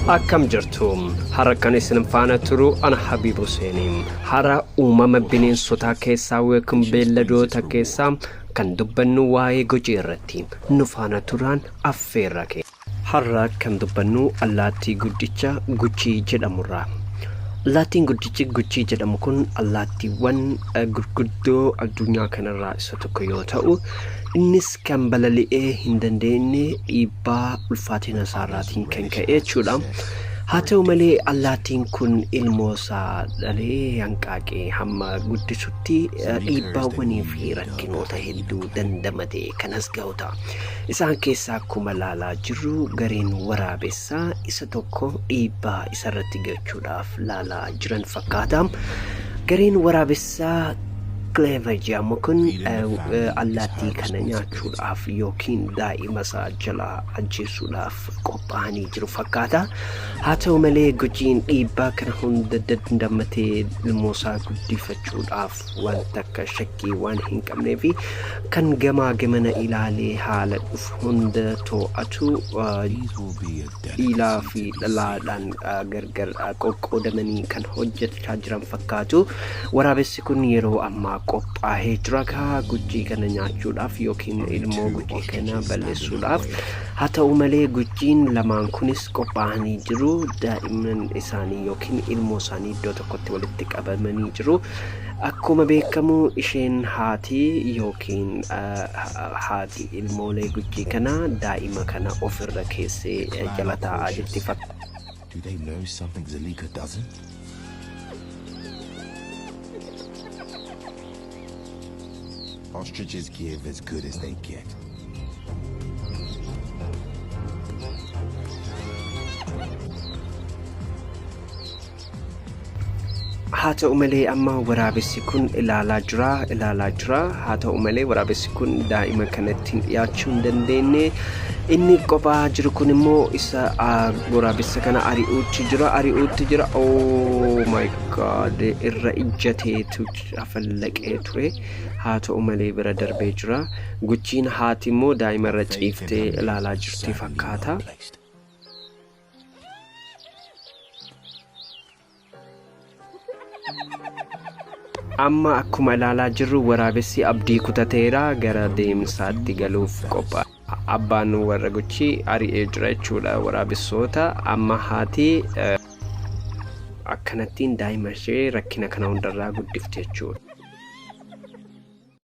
Akkam jirtu? Har'a kan isin faana turu ana Habiib Huseeni. Har'a uumama bineensotaa keessaa yookiin beelladoota keessaa kan dubbannu waa'ee gocii irratti nu faana turaan affeerra kee. Har'a kan dubbannu allaattii guddicha guchii jedhamurraa. Allaattiin guddichi guchii jedhamu kun allaattiiwwan gurguddoo addunyaa kanarraa isa tokko yoo ta'u, innis kan balali'ee hin dandeenye dhiibbaa ulfaatina isaarraatiin kan ka'e jechuudha. Haa ta'u malee allaattiin kun ilmoo isaa dhalee hanqaaqee hamma guddisutti dhiibbaawwanii fi rakkinoota hedduu dandamate kanas ga'u ta'a. Isaan keessaa akkuma ilaalaa jirru gareen waraabessaa isa tokko dhiibbaa isarratti gochuudhaaf laalaa jiran fakkaata. Gareen waraabessaa Clever jedhamu kun allaattii kana nyaachuudhaaf yookiin daa'ima isaa jalaa ajjeesuudhaaf qophaa'anii jiru fakkaata. Haa ta'u malee gujiin dhiibbaa kana hunda dandamatee ilmoo isaa guddifachuudhaaf wanta akka shakkii waan hin qabnee fi kan gamaa gamana ilaalee haala dhufu hunda to'atu dhiiraa fi dhalaadhaan gargar qoqqoodamanii kan hojjechaa jiran fakkaatu. Waraabessi kun yeroo ammaa qophaa'ee jira kaa guchii kana nyaachuudhaaf yookiin ilmoo guchii kana balleessuudhaaf. Haa ta'u malee guchiin lamaan kunis qophaa'anii jiru. Daa'imman isaanii yookiin ilmoo isaanii iddoo tokkotti walitti qabamanii jiru. Akkuma beekamu isheen haati yookiin haati ilmoolee guchii kana daa'ima kana ofirra keessee jala taa'aa jirti fakkaata. Do they know something Zalika doesn't? Ostriches give as good as they get. Haa ta'u malee amma waraabessi kun ilaalaa jira, ilaalaa jira. Haa ta'u malee waraabessi kun daa'ima kanatti hin dhiyaachuu hin dandeenye. Inni kophaa jiru kun immoo isa waraabessa kana ari'uutti jira, ari'uutti jira. Oh my God, irra ijjateetu afallaqee ture. Haa ta'u malee bira darbee jira. Guchiin haati immoo daa'ima irra They think ciiftee I'm ilaalaa jirti certainly well fakkaata. placed. Amma akkuma ilaalaa jirru waraabessi abdii kutateera, gara deemsaatti galuuf qophaa'a. Abbaan warra guchii ari'ee jira jechuudha waraabessoota. Amma haati akkanattiin daa'ima ishee rakkina kana hundarraa guddifte jechuudha.